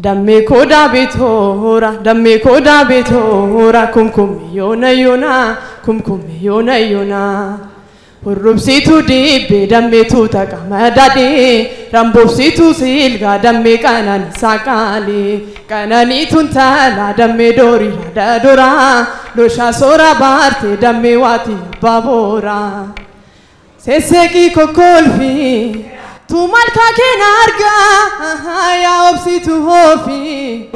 Dammee koo daabee toora dammee koo daabee toora kumkummi yoona yoona kumkummi yoona yoona. Hurrubsiituu dibbee dammeetuu taqa daadhii ramboobsiituu silgaa dammee qananiisaa qaalii qananiituun taalaa dammee doorii yaada doraa loshaa soora baartee dammee waatii abbaa booraa. Sesseeqii kokkolfii tu malkaa keena argaa yaa obsituu hoofii.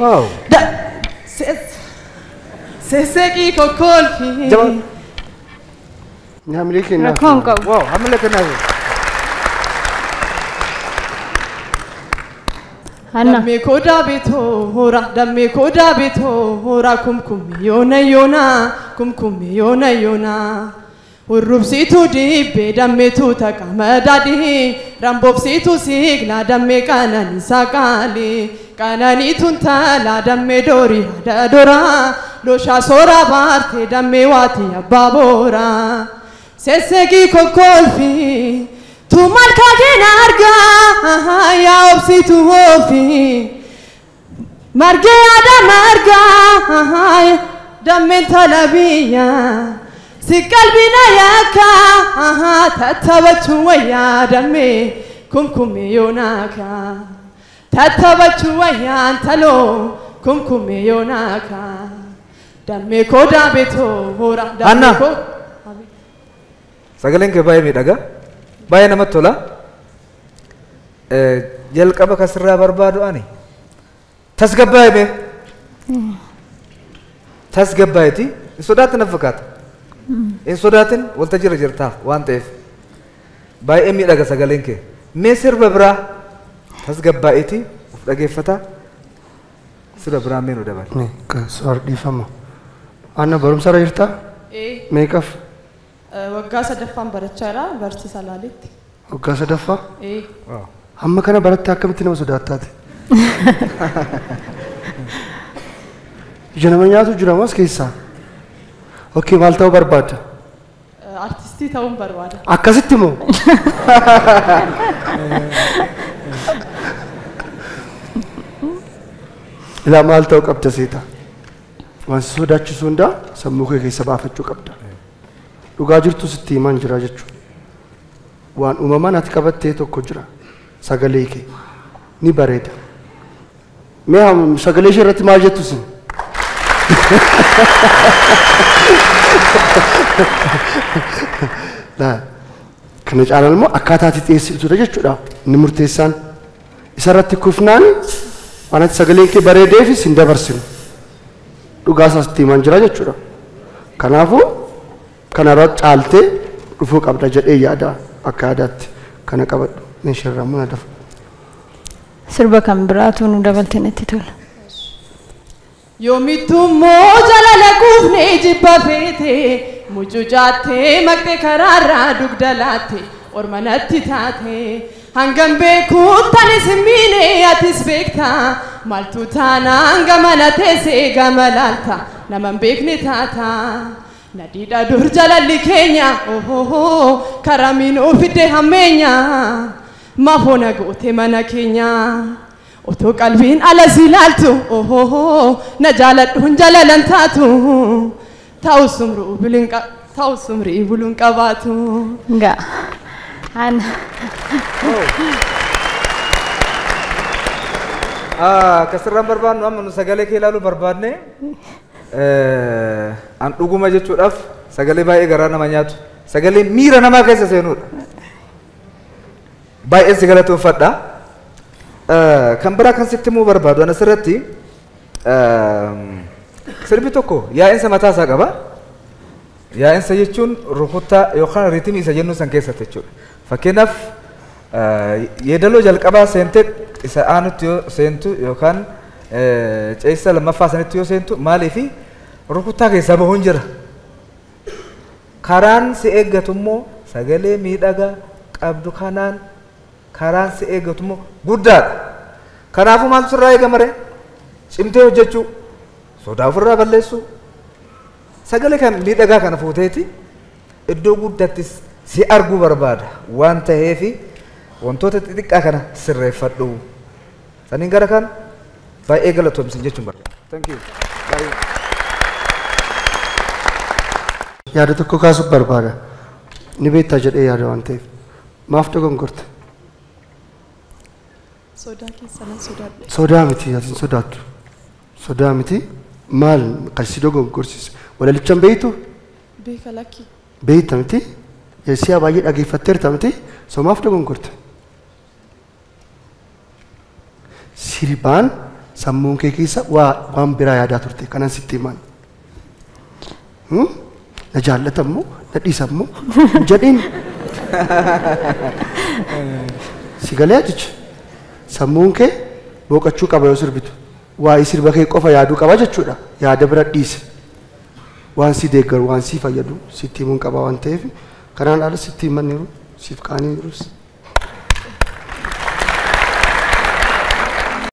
Sesseeqii kokkolfii. Hamilee kennaaf. Rakkoon qabu. Wow, hamilee kennaaf. Hanna. Dammee koo daabee toora dammee koo daabee toora kumkummi yoona yoona kumkummi yoona yoona. Hurrubsiituu dibbee dammeetuu taqa madaadhii ramboobsiituu siiqlaa dammee qananiisaa qaalii qananiituun taalaa dammee doorii haadha doraa loshaa soora baartee dammee waatii abbaa booraa. Sesseeqii kokkolfii tu malkaa keena argaa yaa obsituu hoofii. Margee yaada margaa dammeen tala biyyaa. Si qalbiina yakka tattabachuu wayyaa dammee kumkummee yoonaaka. Tattabachuu wayyaan taloo kumkummee yoonaaka. Dammee koo daabee toora dammee Anna. koo. Sagaleen kee baay'ee miidhaga. Baay'ee namatti tola. Jalqaba kan sirraa barbaadu ani. Tasgabbaa'e mee? Tasgabbaa'eeti. Hin sodaatin na fakkaata. Hin sodaatin waltajjiirra jirtaaf waan ta'eef. Baay'ee miidhaga sagaleen kee. Mee sirba biraa tasgabbaa'eeti of dhageeffata. Sirba biraa mee nu dabali. Soor dhiifama. Anna barumsa irra jirtaa? Ee, Meeqaf? Waggaa sadaffaan barachaa jira barsiisa laalitti. Waggaa sadaffaa? Ee. Hamma kana barattee akkamitti nama sodaattaate? Ija nama nyaatu jira moo as keessaa? Okay, maal ta'uu barbaadda? Artistii ta'uun barbaada. Akkasitti moo? Ilaa maal ta'uu qabda seeta? Waan si sodaachisu hundaa sammuu kee keessa baafachuu qabda. Dhugaa jirtu sitti himaan jira jechuudha. Waan uumamaan ati qabattee tokko jira. Sagalee kee ni bareeda. Mee sagalee ishee irratti maal jettu isin? Laa, kana caalaan immoo akkaataa ati dhiyeessitudha jechuudha. Inni murteessaan isarratti kufnaan waan ati sagaleen kee bareedeefis hin dabarsinu. Dhugaa isaas itti himaan jira jechuudha. Kanaafuu kanarra caaltee dhufuu qabda jedhee yaada akka yaadaatti kana qabadhu. Meeshaa muna dafa. Sirba kan biraatu nu dabalte natti tola. Yoomittummoo jalala quufnee jibba feete mucucaattee maqxee karaarraa dugda laatte orma natti taate hangam beekuun tanis hin miine atis beekta maaltu taanaan gama teessee gama laalta nama hin beekne taata. Nadiidha dur jalalli keenya ohoho karaa miinuu fidde hammeenya maafoona goote mana keenya. Otoo qalbiin ala si ilaaltu ohoho na jaaladhuun jalalan taatu ta'us sumrii buluun qabaatu. Gaa. Hanna. Kasirraan barbaadnu amma nu sagalee kee ilaaluu barbaadne an dhuguma jechuudhaaf sagalee baay'ee garaa nama nyaatu sagalee miira namaa keessa seenuudha. Baay'een si galatoonfadha. Kan biraa kan sitti himuu barbaadu ana asirratti sirbi tokko yaa'insa mataa isaa qaba. Yaa'insa jechuun rukuttaa yookaan riitimii isa jennu san keessatti jechuudha. Fakkeenyaaf yeedaloo jalqabaa seentee isa aanutti yoo seentu yookaan ce'isa lammaffaa sanitti yoo seentu maaliifi rukuttaa keessaa bahuun jira. Karaan si eeggatu immoo sagalee miidhagaa qabdu kanaan karaan si eeggatu immoo guddaadha. Kanaafuu maaltu sirraa eegama ree? Cimtee hojjechuu, sodaa ofirraa balleessuu, sagalee kan miidhagaa kana fuuteeti iddoo guddattis si arguu barbaada waan ta'eefi wantoota xixiqqaa kana sirreeffadhu. Saniin gara kan Baay'ee galatoomsin jechuun barbaada. Thank you. Baay'ee. Yaada tokko kaasuuf barbaada. Ni beektaa jedhee yaada waan ta'eef. Maaf dogongorte? Sodaa keessa nan sodaadhe. Sodaa miti, ati hin sodaattu. Sodaa miti, maal kan si dogoggorsiise? Walalichaan beektu? Beeka lakki. Beekta miti? Si'a baay'ee dhageeffatteerta miti? So maaf dogongorte? Sirbaan sammuun kee keessa waan biraa yaadaa turte kanan sitti himan. Na jaallatammoo na dhiisammoo hin jedhin. Si galee jecha sammuun kee boqochuu qaba yoo sirbitu. Waa'ee sirba kee qofa yaaduu qaba jechuudha. Yaada bira dhiise. Waan si deeggaru, waan si fayyadu sitti himuun qaba waan ta'eef kanaan ala sitti himaniiru, siif qaaniirus.